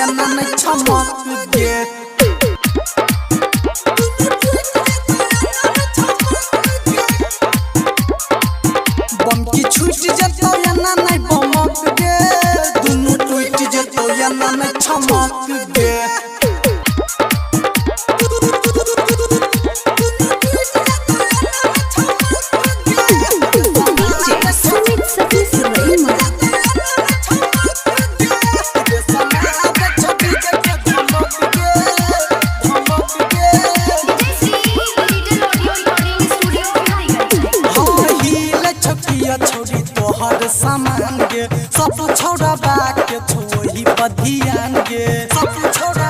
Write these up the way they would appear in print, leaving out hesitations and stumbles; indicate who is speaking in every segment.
Speaker 1: एना नै छमक गे। बम की छूट जेतौ एना नै बमक गे, दुनू टूट जेतौ एना नै छमक गे।
Speaker 2: DJ Sumit Satish Raymond.
Speaker 3: Digital audio recording studio Bihariganj.
Speaker 1: छोड़ी तोहर सामान गे, सब छौड़ा के छोही बधियान गे, सब छौड़ा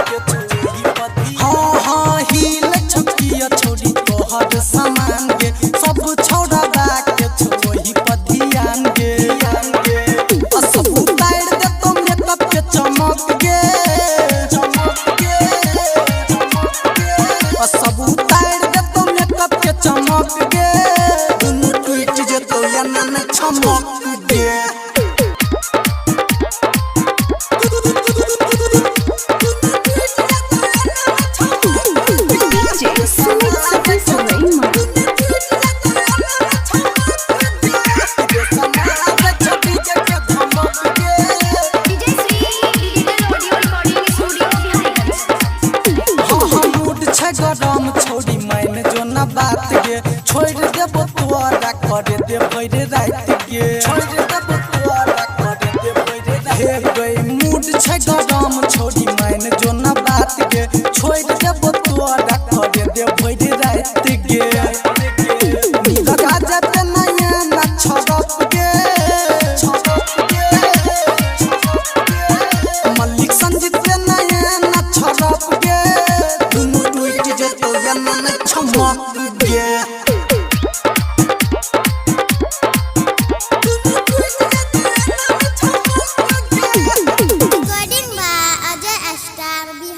Speaker 1: के छोही बधियान। हाँ हाँ हिल छकिया छोड़ी तोहर सामान गे, सब छौड़ा के छोही बधियान गे। आ सब उतार देतो मेकअप के चमक गे, चमक गे, चमक गे। आ सब उतार देतो मेकअप के चमक गे, दुनू टूट जेतौ एना नै छमक गे।
Speaker 2: DJ Sumit Satish Raymond.
Speaker 3: DJ Shri digital audio recording studio Bihariganj.
Speaker 1: Mood छै गरम छोड़ी मैन जो न बात गे, छोड़ देबो तोरा करे देबै रे रात